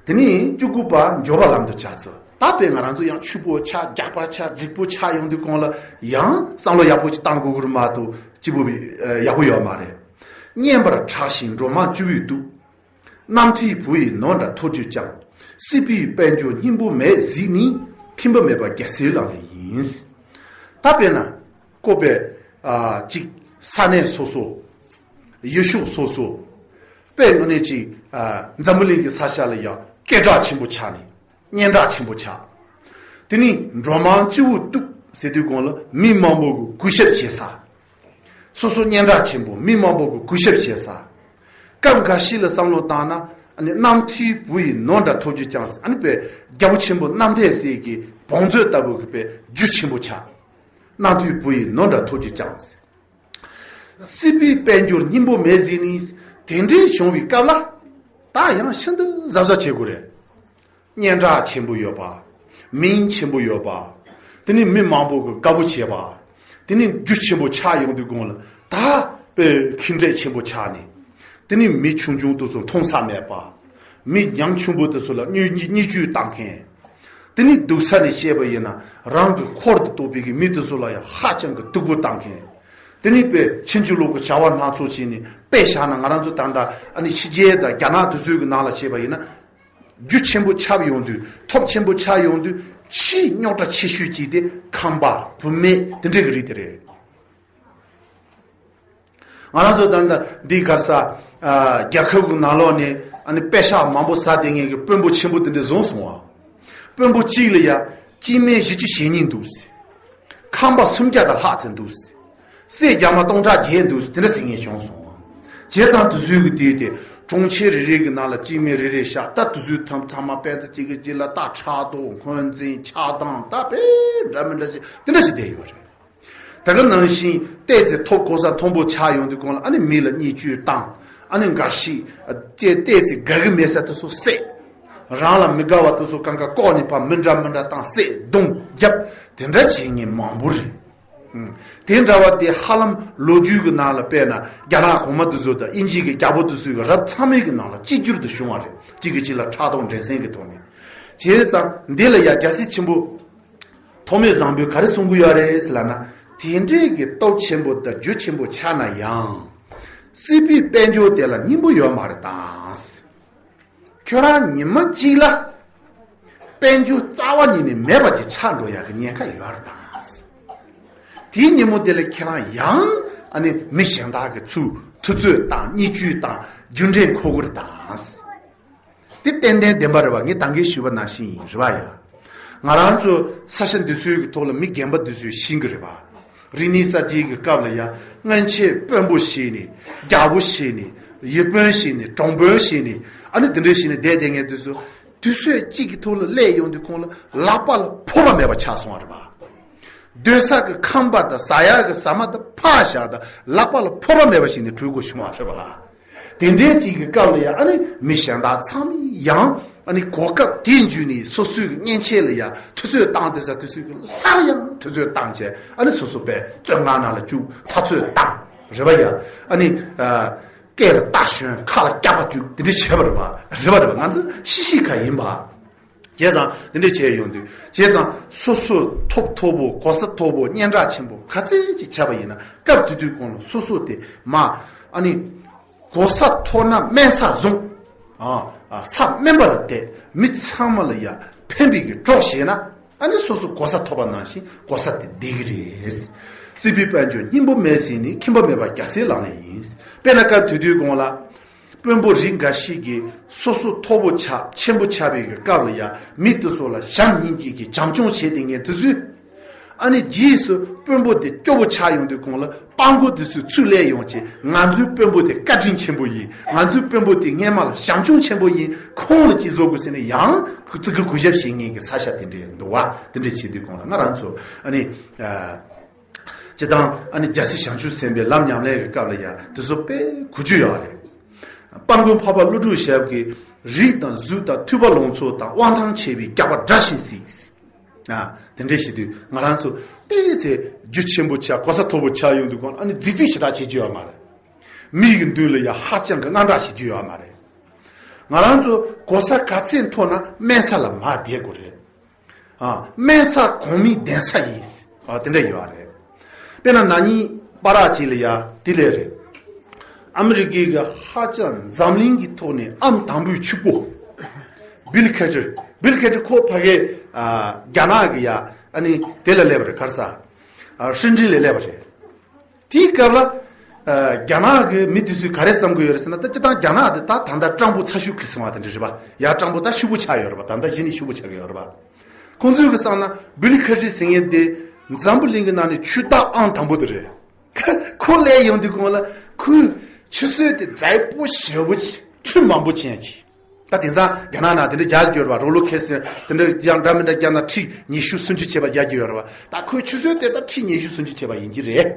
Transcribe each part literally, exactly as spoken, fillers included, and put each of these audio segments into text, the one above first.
དེ་ནས་བཅུ་དགུ་པ་འབྱོར་པ་ལམ་དུ་བྱ་ཚུལ། ད་དཔེ་ང་རང་ཚོ་ཡང་ཕྱུག་པོ་ཆགས། རྒྱགས་པ་ཆགས། རྫིག་པོ་ཆགས་ཡོང་དུས་གོང་ལ་ཡང་བསམ་བློ་ཡག་པོ་ཅིག་བཏང་དགོས་ཀྱི་རེད་མ་གཏོགས་སྐྱིད་པོ་ཡག་པོ་ཡོད་མ་རེད། སྙན་པར་གྲགས་ཤིང་འགྲོ་མང་སྤྱི་བོས་བཏུད། རྣམ་ཐོས་བུ་ཡི་ནོར་འདྲ་ཐོབ་གྱུར་ཀྱང་། སྲིད་པའི་དཔལ་འབྱོར་སྙིང་པོ་མེད་གཟིགས་ནས། ཁེངས་པ་མེད་པ་རྒྱལ་སྲས་ལག་ལེན་ཡིན། ད་དཔེར་ན་ཀོ་པའི་ཨ་གཅིག་ས་གནས་སོ་སོ། ཡུལ་ཤུགས་སོ་སོ། དཔེ་དངོས་གནས་ཅིག་ཨ་འཛམ་བུ་གླིང་གི་ས་ཆ་ལ་ཡང་སྐད་གྲགས་ཆེན་པོ་ཆགས་ནས་སྙན་གྲགས་ཆེན་པོ་ཆགས། དེ་ནི་འགྲོ་མང་སྤྱི་བོས་བཏུད་ཟེར་དུས་གོང་ལ་མི་མང་པོ་གི་གུས་ཞབས་བྱེད་ས། སོ་སོ་སྙན་གྲགས་ཆེན་པོ། མི་མང་པོ་གི་གུས་ཞབས་བྱེད་ས། སྐབས་འགའ་ཞིག་ལ་བསམ་བློ་བཏང་ན། ཨ་ནི་རྣམ་ཐོས་བུ་ཡི་ནོར་འདྲ་ཐོབ་གྱུར་ཀྱང་། ཨ་ནི་དཔེ་རྒྱལ་པོ་ཆེན་པོ་རྣམ་ཐོས་སྲས་ཀྱི་བང་མཛོད་ལྟ་བུ་གི་དཔེ་རྒྱུ་ཆེན་པོ་ཆགས། རྣམ་ཐོས་བུ་ཡི་ནོར་འདྲ་ཐོབ་གྱུར་ཀྱང་། སྲིད་པའི་དཔལ་འབྱོར་སྙིང་པོ་མེད་གཟིགས་ནས། དེ་འདྲའི་བྱུང་བའི་སྐབས་ལ་ད་ཡང་ཤིན་ཏུ་གཟབ་གཟབ་བྱེད་དགོས་རེད། སྙན་གྲགས་ཆེན་པོ་ཡོད་པ། མིང་ཆེན་པོ་ཡོད་པ། དེ་ནི་མི་མང་པོ་གི་དགའ་པོ་བྱེད་པ། དེ་ནི་རྒྱུ་ཆེན་པོ་ཆགས་ཡོང་དུས་གོང་ལ་ད་དཔེ་ཁེངས་དྲེགས་ཆེན་པོ་ཆགས་ནས། དེ་ནི་མི་ཆུང་ཆུང་དེ་ཚོ་མཐོང་ས་མེད་པ། མི་ཉམ་ཆུང་པོ་དེ་ཚོ་ལ་བརྙས་བརྙས་བཅོས་བཏང་མཁན། དེ་ནི་སྡུག་ས་ནས་བཤད་པ་ཡིན་ན་རང་གི་འཁོར་དུ་གཏོགས་པའི་གི་མི་དེ་ཚོ་ལ་ཡང་ཧ་ཅང་གི་སྡུག་པོ་བཏང་མཁན། དེ་ནི་དཔེ་ཕྱིན་ཅི་ལོག་གི་བྱ་བ་སྣ་ཚོགས་བྱས་ནས། དཔེ་བཞག་ན་ང་རང་ཚོ་ད་ལྟ་ཨ་ནི་ཕྱི་རྒྱལ་དང་རྒྱ་ནག་དེ་ཚོའི་གི་ནང་ལ་བྱས་པ་ཡིན་ན། རྒྱུ་ཆེན་པོ་ཆགས་ཡོང་དུས། ཐོབ་ཆེན་པོ་ཆགས་ཡོང་དུས་ཆེས་རྙོག་དྲ་ཆེ་ཤོས་ཅིག་དེ་ཁམས་པ་བུད་མེད་དེ་འདྲའི་གི་རིགས་དེ་རེད། ང་རང་ཚོ་ད་ལྟ་འདི་ག་རེ་ཟ། ཨ་རྒྱལ་ཁབ་ཀྱི་ནང་ལོགས་ནས་ཨ་ནི་པད་ཤག་མང་པོ་ཟ་བསྡད་མཁན་གྱི་དཔོན་པོ་ཆེན་པོ་དེ་འདྲ་བཟུང་སོང་བ། དཔོན་པོ་གཅིག་ལ་ཡ་སྐྱེ་དམན་བཞི་བཅུ་ཞེ་གཉིས་འདུག་ཟེར། ཁམས་པ་སུམ་བརྒྱ་དང་ལྷག་ཙམ་འདུག་ཟེར། སྲས་རྒྱ་མ་སྟོང་ཕྲག་བརྒྱད་འདུག་ཟེར། དེ་འདྲ་ཟེར་མཁན་བྱུང་སོང་བ། བྱས་ཙང་དེ་ཚོའི་གི་དུས་དེ་གྲོང་ཁྱེར་རེ་རེ་གི་ནང་ལ་སྐྱེ་དམན་རེ་རེ་བཞག། ད་དེ་ཚོའི་ཚང་ཚང་མ་དཔེ་ད་གཅིག་གི་གཅིག་ལ་ད་ཕྲག་དོག་འཁོན་འཛིན་ཆགས་སྡང་ད་དཔེ་འདྲ་མི་འདྲ་ཞིག་དེ་འདྲ་ཞིག་བསྡད་ཡོད་རེད། ད་ག་ནང་བཞིན་ཏོག་ཙམ་ཐོབ་གོ་ས་མཐོན་པོ་ཆགས་ཡོང་དུས་གོང་ལ་ཨ་ནི་མི་ལ་བརྙས་བཅོས་བཏང་། ཨ་ནི་འགའ་ཞིག་ཏོག་ཙམ་དགའ་གི་མེད་ས་དེ་ཚོ་བསད། རང་ལ་མི་དགའ་བ་དེ་ཚོ་གང་ག་ལྐོག་ནས་ཕར་མི་འདྲ་མི་འདྲ་བཏང་བསད་རྡུང་རྒྱབ། དེ་འདྲ་བྱེད་མཁན་མང་པོ་རེད། ཨང་། དེ་འདྲ་བ་དེ་ཧ་ལམ་ལོ་རྒྱུས་ཀྱི་ནང་ལ་དཔེར་ན་རྒྱ་ནག་གོང་མ་དེ་ཚོ་དང་དབྱིན་ཇི་གི་རྒྱལ་པོ་དེ་ཚོའི་གི་རབས་ཚང་མའི་གི་ནང་ལ་གཅིག་གྱུར་དུ་བྱུང་བ་རེད། གཅིག་གིས་གཅིག་ལ་ཕྲག་དོག་འགྲན་སེམས་ཀྱི་ཐོག་ནས། བྱས་ཙང་འདི་ལ་ཡ་རྒྱལ་སྲས་ཆེན་པོ་ཐོགས་མེད་བཟང་པོས་ག་རེ་གསུང་གི་ཡོད་རེད་ཟེར་ལབ་ན། དེ་འདྲའི་གི་སྟོབས་ཆེན་པོ་དང་རྒྱུ་ཆེན་པོ་ཆགས་ན་ཡང་། སྲིད་པའི་དཔལ་འབྱོར་དེ་ལ་སྙིང་པོ་ཡོད་མ་རེད་དང་། ཁྱོད་རང་ཉི་མ་གཅིག་ལ་དཔལ་འབྱོར་རྩ་བ་ཉིད་ནས་མེད་པ་ཅིག་ཆགས་འགྲོ་ཡག་གི་ཉེན་ཁ་ཡོད་རེད་དང་། དེའི་ཉིན་མོ་དེ་ལ་ཁྱེད་རང་ཡང་ཨ་ནི་མི་གཞན་དག་གི་ཚུར་ཐུབ་ཚོད་དང་བརྙས་བཅོས་དང་རྒྱུ་འབྲས་འཁོར་གི་རེད་དང་། དེ་ཏན་ཏན་བདེན་པ་རེད་པ། ངས་ད་གིན་ཞུས་པ་ནང་བཞིན་ཡིན་རེད་པ་ཡ། ང་རང་ཚོ་ས་ཆ་འདི་ཚོའི་གི་ཐོག་ལ་མི་རྒན་པ་འདི་ཚོས་ཤེས་གི་རེད་པ། རིག་གནས་གསར་བརྗེའི་གི་སྐབས་ལ་ཡ་སྔོན་ཆད་དཔོན་པོ་བྱས་ནས། རྒྱལ་པོ་བྱས་ནས། ཡུལ་དཔོན་བྱས་ནས། གྲོང་དཔོན་བྱས་ནས། ཨ་ནི་འདི་འདྲ་བྱས་ནས་བསྡད་བསྡད་མཁན་འདི་ཚོ་དུས་ཚོད་གཅིག་གི་ཐོག་ལ་སླེབས་ཡོང་དུས་ཁོང་ལ་ལག་པ་ལ་ཕོར་པ་མེད་པ་ཆགས་སོང་བ་རེད་པ། སྡོད་ས་གི་ཁང་པ་དང་ཟ་ཡག་གི་ཟ་མ་དང་ཕར་བཞག་དང་། ལག་པ་ལ་ཕོར་པ་མེད་པ་བྱས་ནས་བྲོས་དགོས་བྱུང་བ་རེད་པ། དེ་འདྲའི་ཅིག་གི་སྐབས་ལ་ཡང་ཨ་ནི་མི་གཞན་དག་ཚང་མས་ཡང་ཨ་ནི་གོ་སྐབས་དེ་འཇུས་ནས་སོ་སོའི་གི་མཉེན་ཆས་ལ་ཡང་དུས་ཚོད་བཏང་། དེ་ས་དུས་ཚོད་ཀྱི་སླར་ཡང་དུས་ཚོད་བཏང་བྱས། ཨ་ནི་སོ་སོ་པའི་བཙོན་ཁང་ནང་ལ་བཅུག་འཐབ་རྩོད་བཏང་རེད་པ་ཡ། ཨ་ནི་ཨ་སྐེ་ལ་རྟ་ཞོན། ཁ་ལ་སྐྱག་པ་བཅུག་དེ་འདྲ་བྱས་པ་རེད་པ། རེད་པ་རེད་པ། ང་ཚོ་ཤི་ཤི་ཁ་ཡིན་པ། བྱས་ཙང་དེ་འདྲ་བྱས་ཡོང་དུས། བྱས་ཙང་སོ་སོ་ཐོབ་ཐོབ་པོ། གོ་ས་མཐོ་པོ། སྙན་གྲགས་ཆེན་པོ་ག་ཚད་ཅིག་བྱས་པ་ཡིན་ན། སྐབས་དེ་དུས་གོང་ལ་སོ་སོ་དེ་མ་ཨ་ནི་གོ་ས་མཐོ་ན་དམན་ས་བཟུང་། ཨ་ཨ་ས་དམན་པ་ལ་བསྡད། མི་ཚང་མ་ལ་ཡ་ཕན་པའི་གི་གྲོགས་བྱས་ན། ཨ་ནི་སོ་སོ་གོ་ས་ཐོབ་པ་ནང་བཞིན་གོ་ས་དེ་བསྡད་ཀྱི་རེད། སྲིད་པའི་དཔལ་འབྱོར་སྙིང་པོ་མེད་གཟིགས་ནས། ཁེངས་པ་མེད་པ་རྒྱལ་སྲས་ལག་ལེན་ཡིན། དཔེར་ན་སྐབས་དེ་དུས་གོང་ལ། དཔོན་པོ་རིགས་འགའ་ཞིག་གིས་སོ་སོ་མཐོ་པོ་ཆགས། ཆེན་པོ་ཆགས་པའི་གི་སྐབས་ལ་ཡ་མི་དེ་ཚོ་ལ་བྱམས་སྙིང་རྗེ་གིས་བྱམས་སྐྱོང་བྱས་བསྡད་མཁན་དེ་ཚོས། ཨ་ནི་རྗེས་སུ་དཔོན་པོ་དེ་སྐྱོ་པོ་ཆགས་ཡོང་དུས་གོང་ལ་སྤྲང་པོ་དེ་ཚོས་ཚུར་སླེབས་ཡོང་བྱས། ང་ཚོའི་དཔོན་པོ་དེ་བཀའ་དྲིན་ཆེན་པོ་ཡིན། ང་ཚོའི་དཔོན་པོ་དེ་སྔས་མ་ལ་བྱམས་སྐྱོང་ཆེན་པོ་ཡིན། ཁོང་ལ་ཅིག་བཟོ་དགོས་ཟེར་ནས་ཡང་ཙི་གུ་གུས་ཞབས་བྱེད་མཁན་གྱི་ས་ཆ་དེ་འདྲའི་འདུག་པ། དེ་འདྲ་བྱེད་དུས་གོང་ལ་ང་རང་ཚོ་ཨ་ནི་ཨ། སྤྱིར་བཏང་ཨ་ནི་རྒྱལ་སྲས་བྱང་ཆུབ་སེམས་དཔའི་ལམ་ཉམས་ལེན་གྱི་སྐབས་ལ་ཡང་དེ་ཚོ་དཔེ་གོ་རྒྱུ་ཡོད་རེད། དཔལ་མགོན་འཕགས་པ་ཀླུ་སྒྲུབ་ཞབས་ཀྱིས་རིགས་དང་གཟུགས་དང་ཐོས་པ་ལོངས་སྤྱོད་དང་། དབང་ཐང་ཆེ་བའི་རྒྱགས་པ་དགྲ་བཞིན་གཟིགས། ཨ་དེ་འདྲས་བྱེད་དུས་ང་རང་ཚོ་ཏོག་ཙམ་རྒྱུ་ཆེན་པོ་ཆགས། གོ་ས་མཐོ་པོ་ཆགས་ཡོང་དུས་གོང་ཨ་ནི་རྫིག་རྫིག་ཞེ་དྲག་བྱེད་རྒྱུ་ཡོད་མ་རེད། མི་ཡི་མདུན་ལ་ཡང་ཧ་ཅང་གི་དངངས་སྐྲག་བྱེད་རྒྱུ་ཡོད་མ་རེད། ང་རང་ཚོ་གོ་ས་ག་ཚད་མཐོ་ན་དམན་ས་ལ་མར་བསྡད་དགོས་རེད། ཨ། དམན་ས་གོང་མའི་གདན་ས་ཡིན། ཨ། དེ་འདྲ་ཡོད་རེད། དཔེར་ན་ན་ནིང་པ་རག་ཅིག་ལ་ཡ་དེ་ལས་རེད། ཨ་མི་རི་ཀའི་གི་ཧ་ཅང་འཛམ་གླིང་གི་ཐོག་ནས་ཨང་དང་པོའི་ཕྱུག་པོ། བིལ་ཁེ་ཏེར། བིལ་ཁེ་ཏེར་ཁོ་ཕ་གི། ཨ། རྒྱ་ནག་གི་ཡ། ཨ་ནི་དེ་ལ་སླེབས་པ་རེད། ག་རེ་ཟ། ཨ། ཧྲིན་ཀྲིན་ལ་སླེབས་པ་རེད། དེའི་སྐབས་ལ། ཨ། རྒྱ་ནག་གི་མི་དེ་ཚོས་ག་རེ་བསམ་གི་ཡོད་རེད་ཟེར་ན། ད་སྤྱིར་བཏང་རྒྱ་ནག་དེ་ད་ད་ལྟ་སྤྲང་པོ་ཚ་ཤུར་གྱུར་སོང་བ་དེ་འདྲ་རེད་པ། ཡ། སྤྲང་པོ་ད་ཕྱུག་པོ་ཆགས་ཡོད་རེད་པ། ད་ལྟ་གཞི་ནས་ཕྱུག་པོ་ཆགས་ཀྱི་ཡོད་རེད་པ། ཁོང་ཚོས་གི་བསམ་ན་བིལ་ཁེ་ཏེར་ཟེར་མཁན་དེ་འཛམ་བུ་གླིང་གི་ནང་ནས་ཆུ་རྟགས་ཨང་དང་པོ་དེ་རེད། ཁོ་སླེབས་ཡོང་དུས་གོང་ལ་ཁོའི་ཆུ་ཚོད་དེ་མཛེས་པོ་ཞེ་པོ་ཅིག་ཁྲི་མང་པོ་ཅན་ཅིག་ད་དེང་སང་རྒྱ་ནག་ནང་དེ་འདྲ་རྒྱག་གི་ཡོད་རེད་པ། རོ་ལེག་སི་དེ་འདྲ་ཡང་འདྲ་མི་འདྲ་རྒྱག་ན་ཁྲི་ཉི་ཤུ་སུམ་ཅུ་བྱས་པ་རྒྱག་གི་ཡོད་རེད་པ། ད་ཁོའི་ཆུ་ཚོད་དེ་ད་ཁྲི་ཉི་ཤུ་སུམ་ཅུ་བྱས་པ་ཡིན་གྱི་རེད།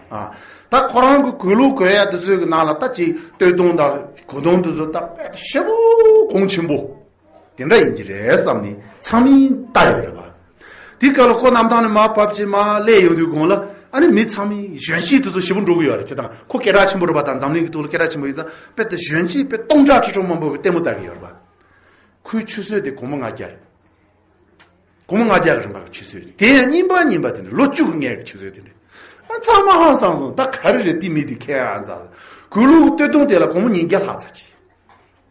ཨ། ད་ཁོ་རང་གི་གོས་ལུགས་གོན་ཡ་དེ་ཚོའི་གི་ནང་ལ་ད་ཅིག་སྟོད་ཐུང་དང་གོས་ཐུང་དེ་ཚོ་ད་དཔེ་ཞེ་པོ་གོང་ཆེན་པོ་དེ་འདྲ་ཡིན་གྱི་རེད་བསམ་ནས་ཚང་མས་ལྟ་ཡོད་རེད་པ། དེའི་སྐབས་ལ་ཁོ་གནམ་ཐང་ནས་མར་བབས་བྱས་མར་སླེབས་ཡོང་དུས་གོང་ལ། ཨ་ནི་མི་ཚང་མས་གཞོན་སྐྱེས་དེ་ཚོ་ཞེ་པོ་འགྲོ་གི་ཡོད་རེད། བྱས་ཙང་ཁོ་སྐད་གྲགས་ཆེན་པོ་རེད་པ། ད་འཛམ་གླིང་གི་ཐོག་ལ་སྐད་གྲགས་ཆེན་པོ་ཡིན་ཙང་། དཔེ་དེ་གཞོན་སྐྱེས་དཔེ་སྟོང་ཕྲག་ཁྲི་ཕྲག་མང་པོ་གིས་ལྟད་མོ་ལྟ་གི་ཡོད་རེད་པ། ཁོའི་ཆུ་ཚོད་དེ་སྒོར་མོ་ལྔ་བརྒྱ་རེད། སྒོར་མོ་ལྔ་བརྒྱ་གི་རིན་པ་གི་ཆུ་ཚོད་དེ་ཡང་རྙིང་པ་རྙིང་པ་དེ་འདྲ། ལོ་བཅུ་གི་སྔོན་གྱི་ཆུ་ཚོད་དེ་འདྲ། ཨ། ཚང་མ་ཧང་སངས་སོང་། ད་ག་རེ་རེད། དེ་མི་དེ་ཁྱེད་ཨ་ཙང་། གོས་ལུགས་སྟོད་ཐུང་དེ་ལ་སྒོར་མོ་ཉིས་བརྒྱ་ལྷག་ཙམ་ཅིག་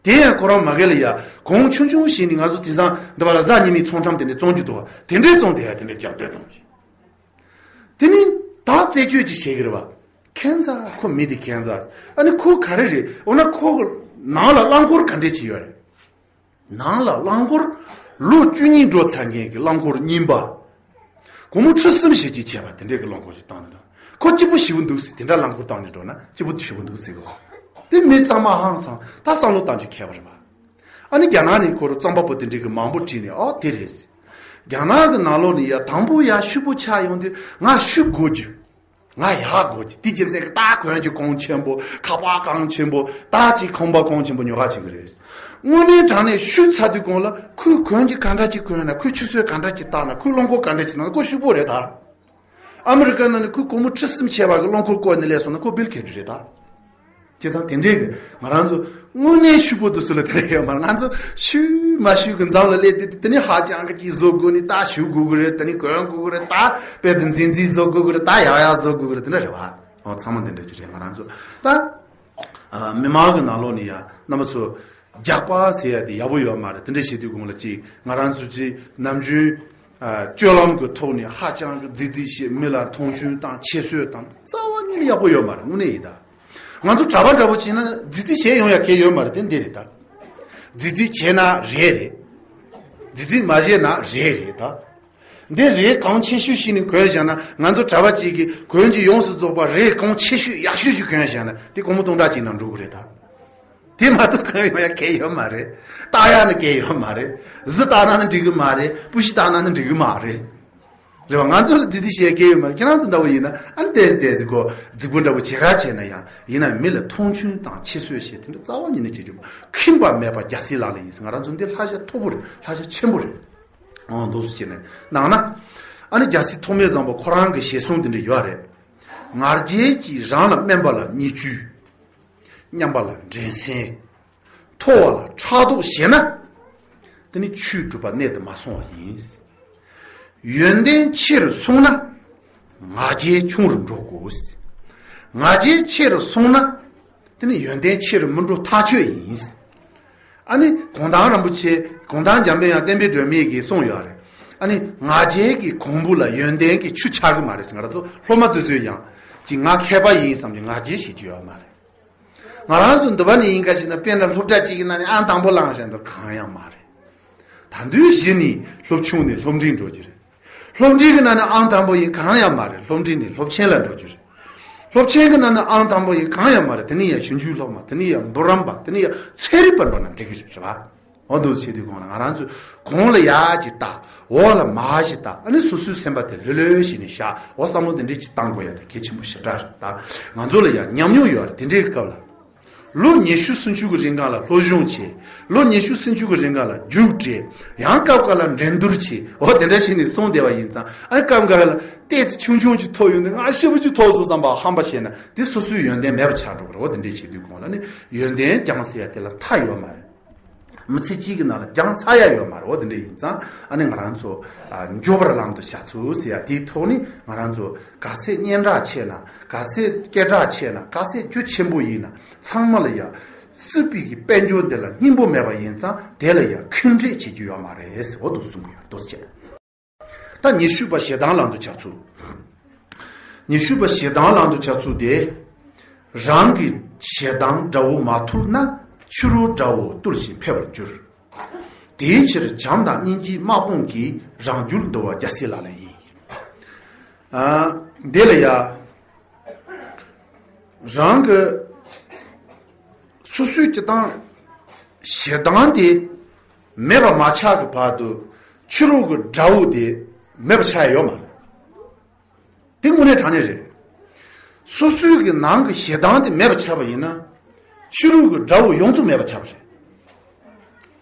དེ་ཡང་ཁོ་རང་མ་གི་ལ་ཡ་གོང་ཆུང་ཆུང་བྱས་ནས། ང་ཚོ་དེང་སང་འདི་བ་ལ་གཟའ་ཉི་མའི་ཚོང་ཁྲོམ་དེ་འདྲ་བཙོང་རྒྱུ་འདུག་པ། དེ་འདྲའི་བཙོང་དེ་ཡ་དེ་འདྲ་རྒྱག་སྡོད་བཏང་ཅིག་དེ་ནི་ད་རྩད་གཅོད་ཅིག་བྱེད་ཀྱི་རེད་པ། ཁྱད་མཚར། ཁོ་མི་དེ་ཁྱད་མཚར། ཨ་ནི་ཁོ་ག་རེ་རེད། འོ་ན་ཁོ་གི་ནང་ལ་རླངས་འཁོར་ག་འདྲས་ཅིག་ཡོད་རེད། ནང་ལ་རླངས་འཁོར་ལོ་བཅུ་གཉིས་འགྲོ་ཚར་མཁན་གྱི་རླངས་འཁོར་རྙིང་པ། སྒོར་མོ་ཁྲི་གསུམ་ཞེ་གཅིག་བྱས་པ་དེ་འདྲའི་གི་རླངས་འཁོར་ཞིག་བཏང་ནས་འགྲོ། ཁོ་སྐྱིད་པོ་ཞེ་པོ་འདུག་ཟེར། དེ་འདྲ་རླངས་འཁོར་བཏང་ནས་འགྲོ་ན་སྐྱིད་པོ་ཞེ་པོ་འདུག་ཟེར་གོ། དེ་མི་ཚང་མ་ཧང་སངས། ད་བསམ་བློ་བཏང་རྒྱུ་ཁེལ་བ་རེད་པ། ཨ་ནི་རྒྱ་ནག་ནས་ཁོ་རང་རྩོམ་པ་པོ་དེ་འདྲའི་གི་མང་པོ་བྲིས་ནས། ཨོ་དེ་རེད་ཟེར། རྒྱ་ནག་གི་ནང་ལོགས་ནས་ཡ་དང་པོ་ཡ་ཕྱུག་པོ་ཆགས་ཡོང་དུས་ང་ཕྱུག་དགོས་རྒྱུ། ང་ཡག་དགོས་ཀྱི། དེ་རྒྱུ་མཚན་གྱིས་ད་གོན་རྒྱུ་གོང་ཆེན་པོ། ཁ་པར་གོང་ཆེན་པོ། ད་ཅིག་ཁང་པ་གོང་ཆེན་པོ་ཉོ་ག་བྱེད་ཀྱི་རེད། དངོས་གནས་དྲང་གནས་ཕྱུག་ཚར་དུས་གོང་ལ་ཁོས་གོན་རྒྱུ་ག་འདྲ་ཅིག་གོན་ན། ཁོས་ཆུ་ཚོད་ག་འདྲ་ཅིག་བཏགས་ན། ཁོས་རླངས་འཁོར་ག་འདྲ་ཅིག་བཏང་ན། ཁོ་ཕྱུག་པོ་རེད་ད། ཨ་མི་རི་ཀ་ནང་ནས་ཁོས་སྒོར་མོ་ཁྲི་གསུམ་བྱས་པ་གི་རླངས་འཁོར་བསྐོར་ནས་སླེབས་སོང་ན་ཁོ་བིལ་གེ་ཊི་རེད་ད། བྱས་ཙང་དེ་འདྲའི་གི་ང་རང་ཚོ་དངོས་གནས་ཕྱུག་པོ་དེ་ཚོ་ལ་དེ་འདྲ་ཡོད་མ་རེད། ང་ཚོ་ཕྱུག་མ་ཕྱུག་གི་མཚམས་ལ་སླེབས་ཏེ། དེ་ནས་ཧ་ཅང་གི་ཅིག་བཟོ་དགོས་ནི། ད་བཞུགས་དགོས་ཀྱི་རེད། དེ་ནས་གོན་དགོས་ཀྱི་རེད། ད་དཔེ་དེ་འཛིན་འཛིན་བཟོ་དགོས་ཀྱི་རེད། ད་ཡག་ཡག་བཟོ་དགོས་ཀྱི་རེད། དེ་འདྲ་རེད་པ། འོ། ཚང་མ་དེ་འདྲ་ཅིག་རེད། ང་རང་ཚོ་ད། ཨ། མི་མང་གི་ནང་ལོགས་ནས་ཡ་རྣམ་པ་ཚོ་རྒྱགས་པ་ཟེར་ཡ་དེ་ཡག་པོ་ཡོད་མ་རེད། དེ་འདྲ་བྱེད་དུས་གོང་ལ་ཅིག་ང་རང་ཚོ་ཅིག་ནམ་རྒྱུན། ཨ། སྤྱོད་ལམ་གྱི་ཐོག་ནས་ཧ་ཅང་གི་རྫིག་རྫིག་བྱེད། མི་ལ་མཐོང་ཆུང་བཏང་། ཁྱད་གསོད་བཏང་། རྩ་བ་ཉིད་ནས་ཡག་པོ་ཡོད་མ་རེད། དངོས་གནས་ཡིན་ད། ང་ཚོ་གྲྭ་པ་འདྲ་པོ་བྱས་ན་རྫིག་རྫིག་བྱས་ཡོང་ཡ་གལ་ཡོད་མ་རེད། དེ་འདི་རེད་ད། རྫིག་རྫིག་བྱས་ན་རེད་རེད། རྫིག་རྫིག་མ་བྱས་ན་རེད་རེད་ད། འདི་རས་གོང་ཆེ་ཤོས་ཤིག་ནས་གོན་བཞག་ན། ང་ཚོ་གྲྭ་པ་གཅིག་གིས་གོན་རྒྱུ་ཡོངས་སུ་རྫོགས་པ་རས་གོང་ཆེ་ཤོས་ཡག་ཤོས་ཤིག་གོན་བཞག་ན། དེ་སྒོར་མོ་སྟོང་ཕྲག་གཅིག་ནང་འགྲོ་གི་རེད་ད། དེ་མ་གཏོགས་གང་ཡང་ཡང་གལ་ཡོད་མ་རེད། བཏགས་ཡག་ནི་གལ་ཡོད་མ་རེད། གཟི་བཏགས་ན་ནི་འགྲིག་གི་མ་རེད། སྤུ་ཤི་བཏགས་ན་ནི་འགྲིག་གི་མ་རེད། རེད་བ། ང་ཚོ་ལ་རྫིག་རྫིག་བྱེད་གལ་ཡོད་མ་རེད། ཁྱེད་རང་ཚོ་འདྲ་བོ་ཡིན་ན་ཨ་ནི་ཏོག་ཙམ་ཏོག་ཙམ་གོ་རྫིག་པོ་འདྲ་བོ་བྱེད་ག་བྱས་ན་ཡང་། ཡིན་ན་མི་ལ་མཐོང་ཆུང་དང་ཁྱད་གསོད་བྱེད་དེ་འདྲ་རྩ་བ་ཉིད་ནས་བྱེད་རྒྱུ། ཁེངས་པ་མེད་པ་རྒྱལ་སྲས་ལག་ལེན་ཡིན་ཟེར། ང་རང་ཚོ་འདི་བསླབ་བྱ་མཐོ་པོ་རེད། བསླབ་བྱ་ཆེན་པོ་རེད། འོ། འདུག་སེ་བྱས་ནས་གནང་ན། ཨ་ནི་རྒྱལ་སྲས་ཐོགས་མེད་བཟང་པོ་ཁོ་རང་གི་ཞལ་གསུང་དེ་འདྲ་ཡོད་རེད། ང་རྒྱལ་གྱིས་རང་ལ་དམན་པ་ལ་བརྙས་བཅོས། མཉམ་པ་ལ་འགྲན་སེམས། མཐོ་བ་ལ་ཕྲག་དོག་བྱས་ན། དེ་ནི་ཆོས་སྒྲུབ་པ་གནད་དུ་མ་སོང་བ་ཡིན། ཡོན་ཏན་ཆེ་རུ་སོང་ན་ང་རྒྱལ་ཆུང་རུ་འགྲོ་དགོས། ང་རྒྱལ་ཆེ་རུ་སོང་ན་དེ་ནི་ཡོན་ཏན་ཆེ་རུ་མི་འགྲོ་ཐག་ཆོད་ཡིན། ཨ་ནི་གུང་ཐང་རིན་པོ་ཆེ། གུང་ཐང་འཇམ་དཔལ་དབྱངས་བསྟན་པའི་སྒྲོན་མེ་གིས་གསུངས་ཡོད་རེད། ཨ་ནི་ང་རྒྱལ་གྱི་གོང་བུ་ལ་ཡོན་ཏན་གྱི་ཆུ་ཆགས་ཀྱི་མ་རེད་ཟེར། ང་རང་ཚོ་སློབ་མ་དེ་ཚོས་ཡང་ཅིག་ང་མཁས་པ་ཡིན་བསམ་གྱི་ང་རྒྱལ་བྱེད་རྒྱུ་ཡོད་མ་རེད། ང་རང་ཚོ་འདི་པ་ནས་ཡིན་ག་ཞིག་ན། དཔེར་ན་སློབ་གྲྭ་གཅིག་གི་ནང་ནས་ཨང་དང་པོ་བླངས་བཞག་འདུག་གང་ཡང་མ་རེད། ད་དུང་གཞི་ནས་སློབ་ཆུང་ནས་སློབ་འབྲིང་འགྲོ་རྒྱུ་རེད། སློབ་འབྲིང་གི་ནང་ནས་ཨང་དང་པོ་ཡིན་གང་ཡང་མ་རེད། སློབ་འབྲིང་ནས་སློབ་ཆེན་ལ་འགྲོ་རྒྱུ་རེད། སློབ་ཆེན་གི་ནང་ནས་ཨང་དང་པོ་ཡིན་གང་ཡང་མ་རེད། དེ་ནས་ཡང་ཞིབ་འཇུག་སློབ་མ། དེ་ནས་ཡང་འབུམ་རམས་པ། དེ་ནས་ཡང་ཚན་རིག་པ་འགྲོ་ན་འགྲིག་གི་རེད་པ། འོ། འདུག་བྱེད་དུས་གོང་ལ་ང་རང་ཚོས་གོང་ལ་ཡར་ཅིག་ལྟ། འོག་ལ་མར་ཞིག་ལྟ། ཨ་ནི་སོ་སོའི་སེམས་པ་དེ་ལྷོད་ལྷོད་བྱས་ནས་བཞག་འོ། བསམ་བློ་དེ་འདྲས་ཅིག་བཏང་དགོས་ཡ་དེ་གལ་ཆེན་པོ་ཞེ་དྲག་རེད། ད་ང་ཚོ་ལ་ཡང་ཉམས་མྱོང་ཡོད་རེད། དེ་འདྲའི་སྐབས་ལ་ལོ་ཉི་ཤུ་སུམ་ཅུ་གི་རིང་ག་ལ་སློབ་སྦྱོང་བྱས། ལོ་ཉི་ཤུ་སུམ་ཅུ་གི་རིང་ག་ལ་རྒྱུགས་སྤྲད། ཡང་སྐབས་འགའ་ལ་འགྲན་བསྡུར་བྱས། འོ། དེ་འདྲ་བྱས་ནས་སོང་བསྡད་པ་ཡིན་ཙང་། ཨ། སྐབས་འགའ་ལ་ཏོག་ཙམ་ཆུང་ཆུང་ཅིག་ཐོབ་ཡོང་དུས་ང་ཞེ་པོ་ཅིག་ཐོབ་སོང་བསམ་པ་ཧམ་པ་བཤད་ན་དེ་སོ་སོའི་ཡོན་ཏན་མེད་པ་ཆགས་འགྲོ་གི་རེད། འོ། དེ་འདྲས་བྱེད་དུས་གོང་ལ་ནི་ཡོན་ཏན་རྒྱང་ཟེར་ཡ་དེ་ལ་མཐའ་ཡོད་མ་རེད། མི་ཚེ་གཅིག་གི་ནང་ལ་སྦྱང་ཚར་ཡ་ཡོད་མ་རེད། འོ་དེ་འདྲ་ཡིན་ཙང་ཨ་ནི་ང་རང་ཚོ་ཨ་མགྱོགས་པར་ལམ་དུ་བྱ་ཚུལ་ཟེར་ཡ་དེའི་ཐོག་ནས་ང་རང་ཚོ་ག་ཚད་སྙན་གྲགས་ཆེ་ན། ག་ཚད་སྐད་གྲགས་ཆེ་ན། ག་ཚད་རྒྱུ་ཆེན་པོ་ཡིན་ན། ཚང་མ་ལ་ཡ་སྲིད་པའི་གི་དཔལ་འབྱོར་འདི་ལ་སྙིང་པོ་མེད་པ་ཡིན་ཙང་དེ་ལ་ཡ་ཁེངས་དྲེགས་བྱེད་རྒྱུ་ཡོད་མ་རེད་ཟེར། འོ་དེ་གསུང་གི་ཡོད། འདུག་སེ་བྱས། ད་ཉི་ཤུ་པ་ཞེ་སྡང་ལམ་དུ་བྱ་ཚུལ། ཉི་ཤུ་པ་ཞེ་སྡང་ལམ་དུ་བྱ་ཚུལ་དེ། རང་གི་ཞེ་སྡང་དགྲ་བོ་མ་ཐུལ་ན། ཕྱི་རོལ་དགྲ་བོ་བཏུལ་ཞིང་འཕེལ་བར་འགྱུར། དེའི་ཕྱིར་བྱམས་དང་སྙིང་རྗེའི་དམག་དཔུང་གིས། རང་རྒྱུད་འདུལ་བ་རྒྱལ་སྲས་ལག་ལེན་ཡིན། ཨ། འདི་ལ་ཡ། རང་གི་སོ་སོའི་སྤྱི་བཏང་ཞེ་སྡང་དེ་མེད་པ་མ་ཆགས་ཀྱི་བར་དུ་ཕྱི་རོལ་གྱི་དགྲ་བོ་དེ་མེད་པ་ཆགས་ཡ་ཡོད་མ་རེད། དེ་དངོས་གནས་དྲང་གནས་རེད། སོ་སོའི་གི་ནང་གི་ཞེ་སྡང་དེ་མེད་པ་ཆགས་པ་ཡིན་ན། ཕྱི་རོལ་གྱི་དགྲ་བོ་ཡོངས་རྫོགས་མེད་པ་ཆགས་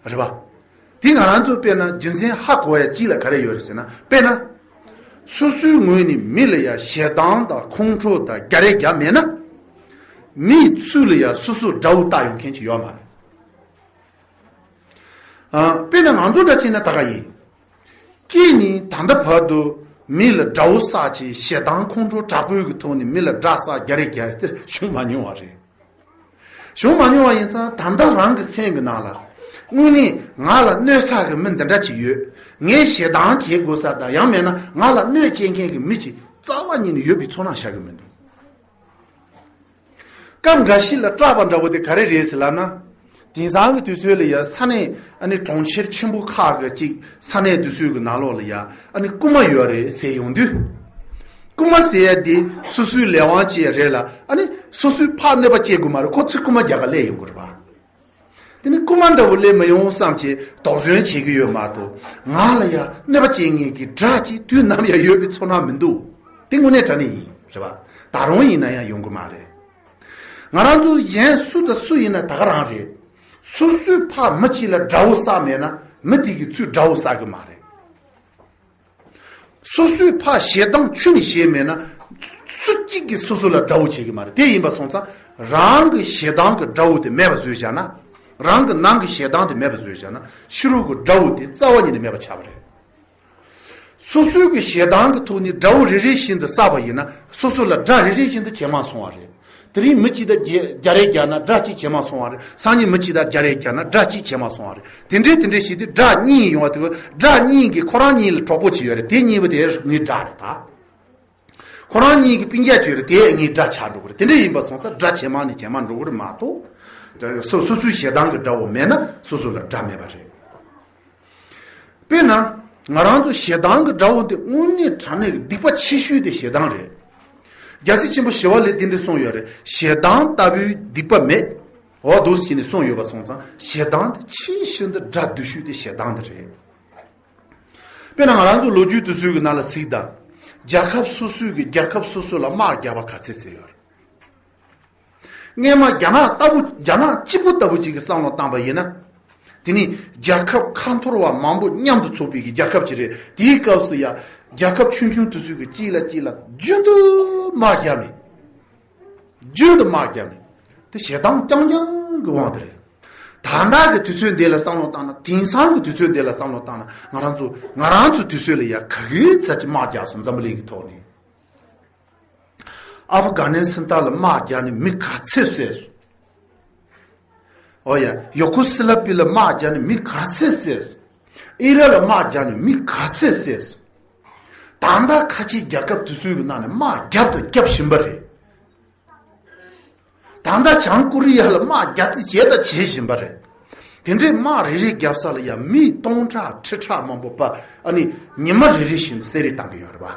པ་རེད། རེད་པ། དེ་ང་རང་ཚོ་དཔེར་ན་རྒྱུ་མཚན་ཧ་གོ་ཡ་གཅིག་ལ་ག་རེ་ཡོད་རེད་ཟེར་ན། དཔེར་ན། སོ་སོའི་ངོས་ནས་མི་ལ་ཡ་ཞེ་སྡང་དང་ཁོང་ཁྲོ་དང་རྒྱ་རེ་རྒྱག་མེད་ན། མིའི་ཚུལ་ལ་ཡ་སོ་སོ་དགྲ་བོ་བལྟ་ཡོང་མཁན་ཅིག་ཡོད་མ་རེད། ཨ། དཔེར་ན་ང་ཚོ་འདྲ་བྱས་ན་ད་ག་ཡིན། སྐྱེས་ནས་ད་ལྟ་བར་དུ་མི་ལ་དགྲ་བོ་བསགས་བྱས། ཞེ་སྡང་ཁོང་ཁྲོ་དྲག་པོའི་གི་ཐོག་ནས་མི་ལ་དགྲ་བསགས་རྒྱ་རེ་རྒྱག་དེ་བྱུང་མ་མྱོང་བ་རེད། བྱུང་མ་མྱོང་བ་ཡིན་ཙང་ད་ལྟ་རང་གི་སེམས་ཀྱི་ནང་ལ་དངོས་གནས་ང་ལ་གནོད་ས་གི་མི་འདི་འདྲ་ཅིག་ཡོད། ངས་ཞེ་སྡང་བྱེད་དགོས་ས་དང་། ཡང་མིན་ན་ང་ལ་གནོད་སྐྱེལ་མཁན་གྱི་མི་ཅིག་རྩ་བ་ཉིད་ནས་ཡོད་པའི་ཚོར་སྣང་ཤར་གི་མི་འདུག་སྐབས་འགའ་ཞིག་ལ་སྐྲག་པ་འདྲ་བོ་དེ་ག་རེ་རེད་ཟེར་ལབ་ན། དེང་སང་གི་དུས་ཚོད་ལ་ཡ་ས་གནས་ཨ་ནི་གྲོང་ཁྱེར་ཆེན་པོ་ཁག་གི་ཅིག་ས་གནས་དེ་ཚོའི་གི་ནང་ལོགས་ལ་ཡ་ཨ་ནི་རྐུན་མ་ཡོད་རེད་ཟེར་ཡོང་དུས། རྐུན་མ་ཟེར་ཡ་དེ་སོ་སོའི་ལས་དབང་བྱས་རེད་ལ། ཨ་ནི་སོ་སོའི་ཕར་གནོད་པ་སྐྱེལ་དགོས་མ་རེད། ཁོ་ཚོས་རྐུན་མ་རྒྱག་ག་སླེབས་ཡོང་གི་རེད་པ། དེ་ནི་རྐུན་མ་འདྲ་བོ་སླེབས་མི་ཡོང་བསམ་བྱས་དོགས་ཟོན་བྱེད་ཀྱི་ཡོད་མ་གཏོགས། ང་ལ་ཡ་གནོད་པ་བྱེད་མཁན་གྱི་དགྲ་ཅིག་དུས་ནམ་ཡང་ཡོད་པའི་ཚོར་སྣང་མི་འདུག་དེ་དངོས་གནས་དྲང་གནས་ཡིན། རེད་པ། ད་རུང་ཡིན་ན་ཡང་ཡོང་གི་མ་རེད། ང་རང་ཚོ་གཞན་སུ་དང་སུ་ཡིན་ན་ད་ག་རང་རེད། སོ་སོའི་ཕར་མི་གཅིག་ལ་དགྲ་བོ་བསགས་མེད་ན་མི་དེ་གིས་ཚུར་དགྲ་བོ་བསགས་གི་མ་རེད། སོ་སོའི་ཕར་ཞེ་སྡང་ཆུད་ནས་བྱས་མེད་ན། སུ་གཅིག་གིས་སོ་སོ་ལ་དགྲ་བོ་བྱེད་གི་མ་རེད། དེ་ཡིན་པ་སོང་ཙང་རང་གི་ཞེ་སྡང་གི་དགྲ་བོ་དེ་མེད་པ་བཟོས་བཞག་ན། རང་གི་ནང་གི་ཞེ་སྡང་དེ་མེད་པ་བཟོས་བཞག་ན། ཕྱི་རོལ་གྱི་དགྲ་བོ་དེ་རྩ་བ་ཉིད་ནས་མེད་པ་ཆགས་པ་རེད། སོ་སོའི་གི་ཞེ་སྡང་གི་ཐོག་ནས་དགྲ་བོ་རེ་རེ་བཞིན་དུ་བསགས་པ་ཡིན་ན། སོ་སོ་ལ་དགྲ་རེ་རེ་བཞིན་དུ་ཇེ་མང་སོང་བ་རེད། དེ་རིང་མི་གཅིག་དང་རྒྱ་རྒྱ་རེ་རྒྱག་ན་དགྲ་གཅིག་ཇེ་མང་སོང་བ་རེད། སང་ཉིན་མི་གཅིག་དང་རྒྱ་རེ་རྒྱག་ན་དགྲ་གཅིག་ཇེ་མང་སོང་བ་རེད། དེ་འདྲའི་དེ་འདྲའི་བྱས་ཏེ་དགྲ་གཉིས་ཡོང་བ་དེ། དགྲ་གཉིས་ཀྱི་ཁོ་རང་གཉིས་ལ་གྲོགས་པོ་གཅིག་ཡོད་རེད། དེ་གཉིས་པོ་དེ་ངའི་དགྲ་རེད་ད། ཁོ་རང་གཉིས་ཀྱི་སྤུན་ཀྱག་གཅིག་ཡོད་རེད། དེ་ངའི་དགྲ་ཆགས་འགྲོ་གི་རེད། དེ་འདྲ་ཡིན་པ་སོང་ཙང་དགྲ་ཇེ་མང་ནས་ཇེ་མང་འགྲོ་གི་རེད་མ་གཏོགས། སོ་སོ་སོའི་ཞེ་སྡང་གི་དགྲ་བོ་མེད་ན་སོ་སོ་ལ་དགྲ་མེད་པ་རེད། དཔེར་ན། ང་རང་ཚོ་ཞེ་སྡང་གི་དགྲ་བོ་འདི་དངོས་གནས་དྲང་གནས་ཀྱི་སྡིག་པ་ཆེ་ཤོས་དེ་ཞེ་སྡང་རེད། རྒྱལ་སྲས་ཆེན་པོ་ཞི་བ་ལྷས་འདི་འདྲ་གསུངས་ཡོད་རེད། ཞེ་སྡང་ལྟ་བུའི་སྡིག་པ་མེད། འོ་འདུག་སེ་བྱས་ནས་གསུངས་ཡོད་པ་སོང་ཙང་ཞེ་སྡང་དེ་ཆེས་ཤིན་ཏུ་དགྲ་སྡུག་ཤོས་དེ་ཞེ་སྡང་དེ་རེད། དཔེར་ན་ང་རང་ཚོ་ལོ་རྒྱུས་དེ་ཚོའི་གི་ནང་ལ་གཟིགས་དང་། རྒྱལ་ཁབ་སོ་སོའི་གི་རྒྱལ་ཁབ་སོ་སོ་ལ་དམག་རྒྱག་པ་ག་ཚད་ཚད་ཡོད་རེད། སྔས་མ་རྒྱ་ནག་ལྟ་བུ། རྒྱ་ནག་གཅིག་པུ་ལྟ་བུ་ཅིག་གི་བསམ་བློ་བཏང་པ་ཡིན་ན། དེ་ནི་རྒྱལ་ཁབ་ཁ་འཐོར་བ་མང་པོ་མཉམ་དུ་ཚོགས་པའི་གི་རྒྱལ་ཁབ་ཅིག་རེད། དེའི་སྐབས་སུ་ཡ་རྒྱལ་ཁབ་ཆུང་ཆུང་དེ་ཚོའི་གི་གཅིག་ལ་གཅིག་ལ་རྒྱུན་དུ་དམག་རྒྱག་ནས། རྒྱུན་དུ་དམག་རྒྱག་ནས། དེ་ཞེ་སྡང་རྐྱང་རྐྱང་གི་དབང་དེ་རེད། ད་ལྟ་གི་དུས་ཚོད་འདི་ལ་བསམ་བློ་བཏང་ན། དེང་སང་གི་དུས་ཚོད་འདི་ལ་བསམ་བློ་བཏང་ན། ང་རང་ཚོ་ང་རང་ཚོ་དུས་ཚོད་ལ་ཡ་ག་གི་ཚད་ཅིག་དམག་རྒྱག་སོང་། འཛམ་བུ་གླིང་གི་ཐོག་ནས། ཨ་ཧྥི་གྷ་ནི་སི་ཐན་ལ་དམག་རྒྱག་ནས་མི་ག་ཚད་བསད་སོང་། ཨོ་ཡ། ཡུ་གོ་སི་ལ་བི་ལ་དམག་རྒྱག་ནས་མི་ག་ཚད་བསད་སོང་། ཨི་རན་ལ་དམག་རྒྱག་ནས་མི་ག་ཚད་བསད་སོང་། ད་ལྟ་ཁ་ཆེའི་རྒྱལ་ཁབ་དེ་ཚོའི་གི་ནང་ནས་དམག་བརྒྱབ་དང་བརྒྱབ་བཞིན་པ་རེད། ད་ལྟ་བྱང་ཀོ་རི་ཡ་ལ་དམག་རྒྱག་རྩིས་བྱས་དང་བྱེད་བཞིན་པ་རེད། དེ་འདྲའི་དམག་རེ་རེ་བརྒྱབ་ས་ལ་ཡང་མི་སྟོང་ཕྲག་ཁྲི་ཕྲག་མང་པོ་པ། ཨ་ནི་ཉི་མ་རེ་རེ་བཞིན་དུ་བསད་རེས་བཏང་གི་ཡོད་རེད་པ།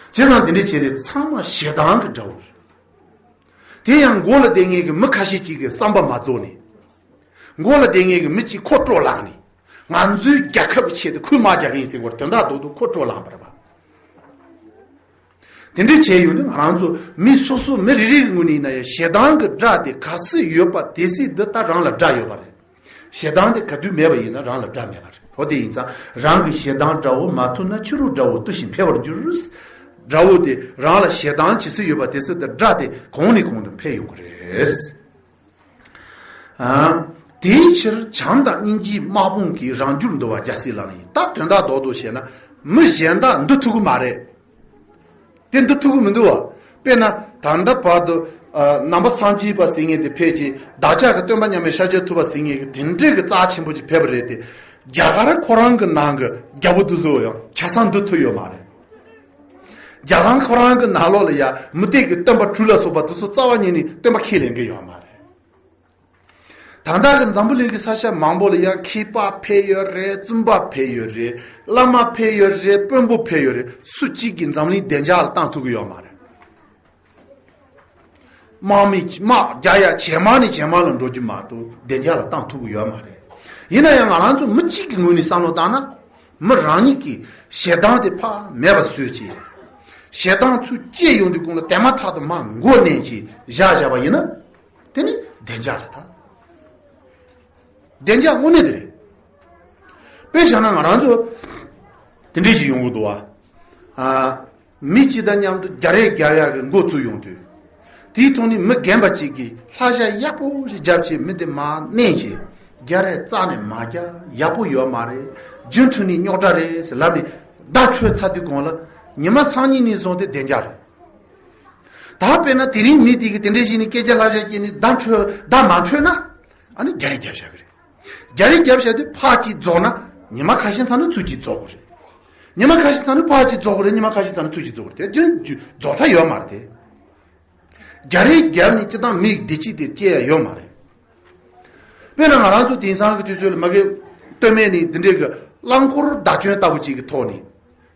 བྱས་ཙང་དེ་འདྲའི་བྱས་ཏེ་ཚང་མ་ཞེ་སྡང་གི་དགྲ་བོ་རེད། དེ་ཡང་མགོ་ལ་བསྡད་མཁན་གྱི་མི་ཁ་ཤས་ཅིག་གིས་བསམ་པ་མ་རྫོགས་ནས། མགོ་ལ་བསྡད་མཁན་གྱི་མི་གཅིག་ཁོ་སྤྲོ་ལངས་ནས། ང་ཚོའི་རྒྱལ་ཁབ་ཀྱི་ཆེད་དུ་ཁོས་དམག་རྒྱག་གི་ཡིན་ཟེར་བར་དོན་དག་རྡོག་རྡོག་ཁོ་སྤྲོ་ལངས་པ་རེད་པ། དེ་འདྲའི་བྱས་ཡོང་དུས་ང་རང་ཚོ་མི་སོ་སོ་མི་རེ་རེ་གི་ངོས་ནས་ཡིན་ན་ཡང་ཞེ་སྡང་གི་དགྲ་དེ་ག་སྲིད་ཡོད་པ་དེ་སྲིད་འདི་ལྟར་རང་ལ་དགྲ་ཡོད་པ་རེད། ཞེ་སྡང་དེ་ག་དུས་མེད་པ་ཡིན་ན་རང་ལ་དགྲ་མེད་པ་རེད། འོ་དེ་ཡིན་ཙང་རང་གི་ཞེ་སྡང་དགྲ་བོ་མ་ཐུལ་ན། ཕྱི་རོལ་དགྲ་བོ་བཏུལ་ཞིང་འཕེལ་བར་འགྱུར། དགྲ་བོ་དེ་རང་ལ་ཞེ་སྡང་ཇི་སྲིད་ཡོད་པ་དེ་སྲིད་དུ་དགྲ་དེ་གོང་ནས་གོང་དུ་འཕེལ་ཡོང་གི་རེད། ཨ། དེའི་ཕྱིར་བྱམས་དང་སྙིང་རྗེའི་དམག་དཔུང་གིས་རང་རྒྱུད་འདུལ་བ་རྒྱལ་སྲས་ལག་ལེན་ཡིན། ད་དོན་དག་རྡོག་རྡོག་བཤད་ན་མི་གཞན་དག་འདུལ་ཐུབ་ཀྱི་མ་རེད། དེ་འདུལ་ཐུབ་ཀྱི་མི་འདུག་བ། དཔེར་ན་ད་ལྟ་བར་དུ་ཨ་ནང་པ་སངས་རྒྱས་པ་ཟེར་མཁན་དེ་ཕལ་ཆེར་བདག་ཅག་གི་སྟོན་པ་མཉམ་མེད་ཤཱཀྱ་ཐུབ་པ་ཟེར་མཁན་གྱི་དེ་འདྲའི་གི་རྩ་ཆེན་པོ་ཅིག་ཕེབས་པ་རེད་དེ། རྒྱ་གར་ཁོ་རང་གི་ནང་གི་རྒྱལ་པོ་དེ་ཚོ་ཡང་ཆ་ཚང་འདུལ་ཐུབ་ཡོད་མ་རེད། རྒྱ་གར་ཁོ་རང་གི་ནང་ལོགས་ལ་ཡང་མུ་སྟེགས་ཀྱི་སྟོན་པ་དྲུག་ལ་སོགས་པ་དེ་ཚོ་རྩ་བ་ཉིད་ནས་སྟོན་པ་ཁས་ལེན་གྱི་ཡོད་མ་རེད། ད་ལྟ་གི་འཛམ་བུ་གླིང་གི་ས་ཆ་མང་པོ་ལ་ཡང་མཁས་པ་ཕེབས་ཡོད་རེད། བཙུན་པ་ཕེབས་ཡོད་རེད། བླ་མ་ཕེབས་ཡོད་རེད། དཔོན་པོ་ཕེབས་ཡོད་རེད། སུ་གཅིག་གིས་འཛམ་གླིང་བདེ་འཇགས་ལ་བཏང་ཐུབ་ཀྱི་ཡོད་མ་རེད། དམག་མི་དམག་རྒྱག་ཡ་ཇེ་མང་ནས་ཇེ་མང་ལ་འགྲོ་རྒྱུ་མ་གཏོགས་བདེ་འཇགས་ལ་བཏང་ཐུབ་ཀྱི་ཡོད་མ་རེད། ཡིན་ན་ཡང་ང་རང་ཚོ་མི་གཅིག་གི་ངོས་ནས་བསམ་བློ་བཏང་ན། མི་རང་ཉིད་ཀྱིས་ཞེ་སྡང་དེ་ཕར་མེད་པ་བཟོས་བྱས། ཞེ་སྡང་ཚུར་སྐྱེས་ཡོང་དུས་གོང་ལ་དེ་མ་ཐག་ཏུ་མར་མགོ་མནན་བྱས་བཞག་བཞག་པ་ཡིན་ན། དེ་ནི་བདེ་འཇགས་རེད་ད། བདེ་འཇགས་དངོས་གནས་དེ་རེད། དཔེ་བཞག་ན་ང་རང་ཚོ་དེ་འདྲས་ཞིག་ཡོང་གི་འདུག་བ། ཨ། མི་གཅིག་དང་མཉམ་དུ་རྒྱ་རེ་རྒྱབ་ཡག་གི་འགོ་བཙུགས་ཡོང་དུས། དེའི་ཐོག་ནས་མི་རྒན་པ་གཅིག་གིས་ལྷ་ཞྭ་ཡག་པོ་ཞིག་བརྒྱབ་བྱས་མི་དེ་མར་མནན་བྱས། རྒྱ་རེ་རྩ་ནས་མ་རྒྱག་ཡག་པོ་ཡོད་མ་རེད། རྒྱུན་མཐུད་ནས་རྙོག་དྲ་རེད་ཟེར་ལབ་ནས་བརྡ་འཕྲོད་ཚར་དུས་གོང་ལ་ཉི་མ་སང་ཉིན་ནས་བཟུང་སྟེ་བདེ་འཇགས་རེད། ད་དཔེར་ན་དེ་རིང་མི་དེ་གིས་དེ་འདྲས་བྱས་ནས་སྐད་ཆ་ལྷ་ཞྭ་བརྒྱབ་ནས་བརྡ་འཕྲོད་བརྡ་མ་འཕྲོད་ན། ཨ་ནི་རྒྱ་རེ་རྒྱབ་བཞག་གི་རེད། རྒྱ་རེ་རྒྱབ་བཞག་དུས་ཕར་གཅིག་རྫོགས་ན་ཉི་མ་ཁ་ཤས་ཚང་ན་ཚུར་གཅིག་རྫོགས་དགོས་རེད། ཉི་མ་ཁ་ཤས་ཚང་ན་ཕར་གཅིག་རྫོགས་དགོས་རེད། ཉི་མ་ཁ་ཤས་ཚང་ན་ཚུར་གཅིག་རྫོགས་དགོས་རེད། དེ་རྒྱུན་རྫོགས་ཐབས་ཡོད་མ་རེད་དེ། རྒྱ་རེ་རྒྱབ་ནས་སྤྱིར་བཏང་མི་བདེ་སྐྱིད་དེ་སྐྱེ་ཡ་ཡོད་མ་རེད། དཔེར་ན་ང་རང་ཚོ་དེང་སང་གི་དུས་ཚོད་ལ་མ་གི་སྟོད་སྨད་ནས་འདི་འདྲའི་གི་རླངས་འཁོར་བརྡབ་སྐྱོན་ལྟ་བུ་ཅིག་གི་ཐོག་ནས་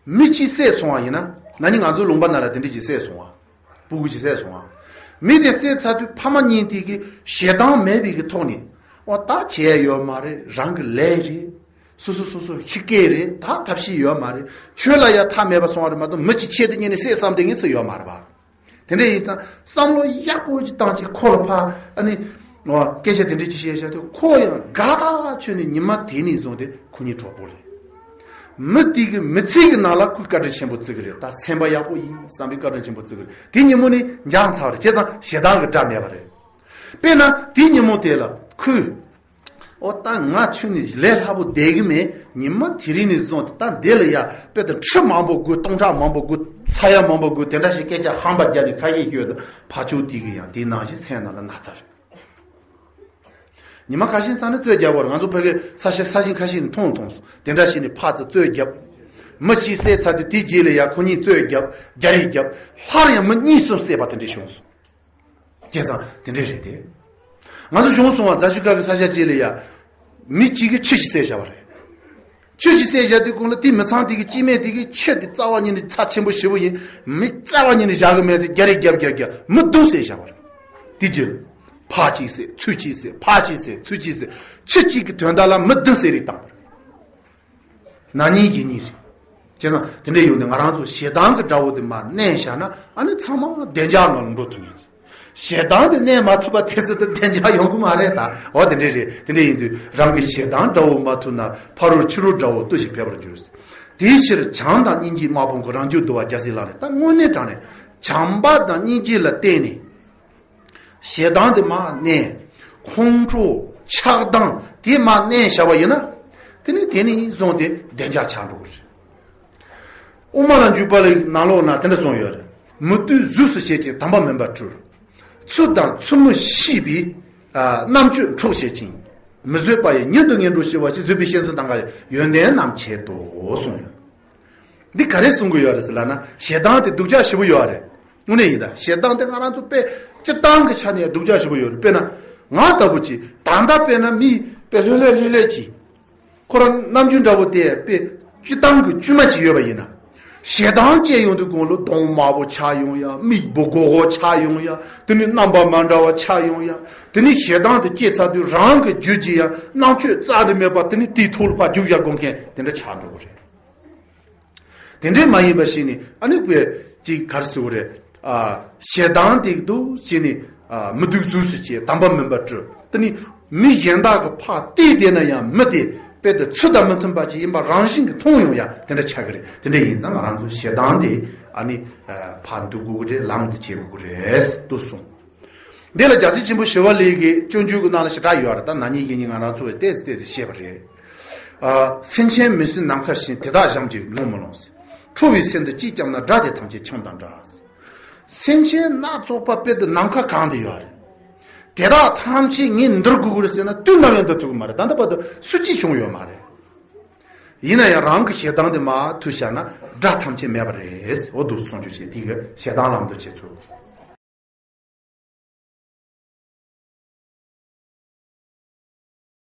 མི་གཅིག་བསད་སོང་བ་ཡིན་ན། ན་ནིང་ང་ཚོ་ལུང་པ་ནང་ལ་དེ་འདྲ་ཅིག་བསད་སོང་བ། སྤུ་གུ་ཅིག་བསད་སོང་བ། མི་དེ་བསད་ཚར་དུས་ཕ་མ་གཉིས་དེ་གི་ཞེ་སྡང་མེད་པའི་གི་ཐོག་ནས། འོ་ད་བྱས་ཡོད་མ་རེད། རང་གི་ལས་རེད། སོ་སོ་སོ་སོ་ཤི་སྐད་རེད། ད་ཐབས་ཤེས་ཡོད་མ་རེད། ཁྱོད་ལ་ཡ་ཐབས་མེད་པ་སོང་བ་རེད་མ་གཏོགས་མི་གཅིག་ཆེད་དུ་གཉེར་ནས་བསད་བསམ་དེ་ངས་སུ་ཡོད་མ་རེད་པ། དེ་འདྲ་ཡིན་ཙང་བསམ་བློ་ཡག་པོ་ཅིག་བཏང་ཅིག་ཁོ་ལ་ཕ་ཨ་ནི་སྐད་ཆ་དེ་འདྲ་ཅིག་བཤད་བཞག་དུས་ཁོ་ཡང་དགའ་ཐག་ཆོད་ནས་ཉི་མ་དེ་ནས་བཟུང་སྟེ་ཁོ་གཉིས་གྲོགས་པོ་རེད། མི་དེ་གི་མི་ཚེ་གི་ནང་ལ་ཁོས་བཀའ་དྲིན་ཆེན་པོ་བརྩི་གི་རེད། ད་སེམས་པ་ཡག་པོ་ཡིན་བསམ་པའི་བཀའ་དྲིན་ཆེན་པོ་བརྩི་གི་རེད། དེ་ཉིན་མོ་ནས་འགྱངས་ཚར་བ་རེད། བྱས་ཙང་ཞེ་སྡང་གི་དགྲ་མེད་པ་རེད། དཔེར་ན་དེ་ཉིན་མོ་དེ་ལ་ཁོས། ཨོ་ད་ང་ཁྱོད་ནི་ལས་སླ་པོ་བསྡད་གི་མེད། ཉི་མ་དེ་རིང་ནས་བཟུང་སྟེ་ད་འདི་ལ་ཡ་དཔེ་དང་ཁྲི་མང་པོ་དགོས། སྟོང་ཕྲག་མང་པོ་དགོས། ས་ཡ་མང་པོ་དགོས། དེ་འདྲ་ཞིག་སྐད་ཆ་ཧམ་པ་བརྒྱབ་ནས་ཁ་ཤས་ཤོད་དུ་ཕ་ཆོས་དེ་གི་ཡང་དེའི་ནང་བཞིན་སེམས་ནང་ལ་ན་ཚ་རེད། ཉི་མ་ཁ་ཤས་ཚང་ནས་རྩོད་རྒྱབ་པར་ང་ཚོ་ཕ་གི་ས་ཞིང་ས་ཞིང་ཁ་ཤས་ནས་མཐོང་མཐོང་སོང་། དེ་འདྲ་ཞིག་ནས་ཕར་ཚུར་རྩོད་རྒྱབ། མི་གཅིག་བསད་ཚར་དུས་དེའི་རྗེས་ལ་ཡ་ཁོ་གཉིས་རྩོད་རྒྱབ། རྒྱ་རེ་རྒྱབ། སླར་ཡང་མི་གཉིས་གསུམ་བསད་པ་དེ་འདྲ་བྱུང་སོང་། བྱས་ཙང་དེ་འདྲས་རེད་དེ། ང་ཚོ་བྱུང་སོང་བ། རྫ་ཆུ་ཁ་གི་ས་ཆ་གཅིག་ལ་ཡ། མི་གཅིག་གིས་ཁྱི་གཅིག་བསད་བཞག་པ་རེད། ཁྱི་གཅིག་བསད་བཞག་དུས་གོང་ལ་དེ་མི་ཚང་དེ་གི་སྐྱེ་དམན་དེ་གིས་ཁྱི་དེ་རྩ་བ་ཉིད་ནས་ཚབས་ཆེན་པོ་ཞེ་པོ་ཡིན། མི་རྩ་བ་ཉིད་ནས་བཞག་གི་མེད་ཟེར་རྒྱ་རེ་རྒྱབ་རྒྱབ་རྒྱབ་མི་བདུན་བསད་བཞག་པ་རེད། དེ་རྗེས་ཕར་གཅིག་བསད་ཚུར་གཅིག་བསད་ཕར་གཅིག་བསད་ཚུར་གཅིག་བསད། ཁྱི་གཅིག་གི་དོན་དག་ལ་མི་བདུན་བསད་རེས་བཏང་པ་རེད། ན་ནིང་གཞེས་ནིང་རེད། བྱས་ཙང་དེ་འདྲས་ཡོང་དུས་ང་རང་ཚོ་ཞེ་སྡང་གི་དགྲ་བོ་དེ་མར་མནན་བཞག་ན་ཨ་ནི་ཚང་མ་བདེ་འཇགས་ངང་ལ་འགྲོ་ཐུབ་ངེས་རེད། ཞེ་སྡང་དེ་མནན་མ་ཐུབ་པ་དེ་སྲིད་དུ་བདེ་འཇགས་ཡོང་གི་མ་རེད་ད། འོ་དེ་འདྲས་རེད། དེ་འདྲས་ཡིན་དུས་རང་གི་ཞེ་སྡང་དགྲ་བོ་མ་ཐུབ་ན་ཕ་རོལ་ཕྱི་རོལ་དགྲ་བོ་ལྟོས་ཤིག་ཕེབས་པར་འགྱུར། དེའི་ཕྱིར་བྱམས་དང་སྙིང་རྗེའི་དམག་དཔུང་གིས་རང་རྒྱུད་འདུལ་བ་རྒྱལ་སྲས་ལག་ལེན། ད་དངོས་གནས་དྲང་ནས་བྱམས་པ་དང་སྙིང་རྗེ་ལ་བརྟེན་ནས། ཞེ་སྡང་དེ་མར་མནན། ཁོང་ཁྲོ་ཆགས་སྡང་དེ་མར་མནན་བཞག་པ་ཡིན་ན། དེ་ནི་དེ་ནས་བཟུང་སྟེ་བདེ་འཇགས་ཆགས་འགྲོ་གི་རེད། དབུ་མ་ལ་འཇུག་པ་ལ་ནང་ལོགས་ན་དེ་འདྲ་གསུངས་ཡོད་རེད། མི་སྡུག་གཟུགས་སུ་བྱེད་ཅིང་དམ་པ་མིན་པར་སྤྲུལ། ཚུལ་དང་ཚུལ་མིན་ཤེས་པའི་ཨ་རྣམ་དཔྱོད་འཕྲོག་བྱེད་ཅིང་། མི་བཟོད་པ་ཡིས་ཉིད་དུ་ངན་འགྲོར་སྐྱེ་བ་ཞིག། བཟོད་པའི་ཤེས་བཟོད་དང་འགལ་བའི་ཡོན་ཏན་རྣམས་བྱེད་དོ་གསུངས་ཡོད། འདི་ག་རེ་གསུང་གི་ཡོད་རེད་ཟེར་ལབ་ན། ཞེ་སྡང་དེ་སྡུག་ཅག་ཞེ་པོ་ཡོད་རེད། དངོས་གནས་ཡིན་ད། ཞེ་སྡང་དེ་ང་རང་ཚོ་དཔེ་སྤྱིར་བཏང་གི་ཆ་ནས་སྡུག་ཅག་ཞེ་པོ་ཡོད་རེད། དཔེར་ན་ང་ལྟ་བུ་ཅིག་ད་ལྟ་དཔེར་ན་མི་དཔེ་ལྷོད་ལྷོད་ལྷོད་ལྷོད་ཅིག་ཁོ་རང་རྣམ་འགྱུར་འདྲ་བོ་དེ་དཔེ་སྤྱིར་བཏང་གི་དཀྱུས་མ་ཅིག་ཡོད་པ་ཡིན་ན། ཞེ་སྡང་སྐྱེ་ཡོང་དུས་གོང་ལ་གདོང་དམར་པོ་ཆགས་ཡོང་ཡ། མིག་སྦོ་སྒོར་སྒོར་ཆགས་ཡོང་ཡ། དེ་ནི་རྣམ་པ་མ་འདྲ་བ་ཆགས་ཡོང་ཡ། དེ་ནི་ཞེ་སྡང་དེ་སྐྱེས་ཚར་དུས་རང་གི་རྒྱུད་ཀྱི་ཡང་རྣམ་དཔྱོད་རྩ་ནས་མེད་པ་དེ་ནི་དེའི་ཐོག་ལ་ཕར་རྒྱུག་ཡ་དགོས་མཁན་དེ་འདྲ་ཆགས་འགྲོ་གི་རེད། དེ་འདྲས་མ་ཡིན་པ་ཞིག་ནི་ཨ་ནི་དཔེ་ཅིག་ག་རེ་ཟེར་དགོས་རེད། ཨ་ཞེ་སྡང་དེ་འདུག་བྱས་ནས་ཨ་མི་སྡུག་གཟུགས་སུ་བྱེད། དམ་པ་མིན་པར་སྤྲུལ། དེ་ནི་མི་གཞན་དག་གིས་ཕར་བལྟས་བསྡད་ན་ཡང་མི་དེ་དཔེ་དེ་ཚུལ་དང་མི་མཐུན་པ་ཅིག་ཡིན་པ་རང་བཞིན་གྱིས་མཐོང་ཡོང་ཡ་དེ་འདྲ་ཆགས་ཀྱི་རེད། དེ་འདྲ་ཡིན་ཙང་ང་རང་ཚོ་ཞེ་སྡང་དེ་ཨ་ནི་ཨ་ཕར་འདུལ་དགོས་ཀྱི་རེད། ལམ་དུ་བྱེད་དགོས་ཀྱི་རེད་དུ་གསུངས། འདི་ལ་རྒྱལ་སྲས་ཆེན་པོ་ཞི་བ་ལྷ་གི་སྤྱོད་འཇུག་གི་ནང་ལ་ཞེ་དྲག་ཡོད་རེད། ད་ན་ནིང་གཞེས་ནིང་ང་རང་ཚོ་བས་ཏོག་ཙམ་ཏོག་ཙམ་བཤད་པ་རེད། ཨ། སེམས་ཅན་མི་སྲུན་ནམ་མཁའ་བཞིན། དེ་དག་གཞོམ་གྱིས་ལོང་མི་ལོང་ཟེར། ཁྲོ་བའི་སེམས་འདི་གཅིག་བརྐྱབས་ན། དགྲ་དེ་ཐམས་ཅད་ཁྱིམ་དང་འདྲ་ཟེར། སེམས་ཅན་སྣ་ཚོགས་པ་དཔེ་དེ་ནམ་མཁའ་གང་དུ་ཡོད་རེད། དེ་དག་ཐམས་ཅད་ངས་འདུལ་དགོས་ཀྱི་རེད་ཟེར་ན་དུས་ནམ་ཡང་འདུལ་ཐུབ་ཀྱི་མ་རེད། ད་ལྟ་བར་དུ་སུ་གཅིག་བྱུང་ཡོད་མ་རེད། ཡིན་ན་ཡང་རང་གི་ཞེ་སྡང་དེ་མར་མཐུད་བཞག་ན་དགྲ་ཐམས་ཅད་མེད་པ་རེད། འོ་འདུག་སེ་སྲུང་སྐྱོབ་བྱེད། དེ་གི་ཞེ་སྡང་ལམ་དུ་བྱེད་ཚུལ།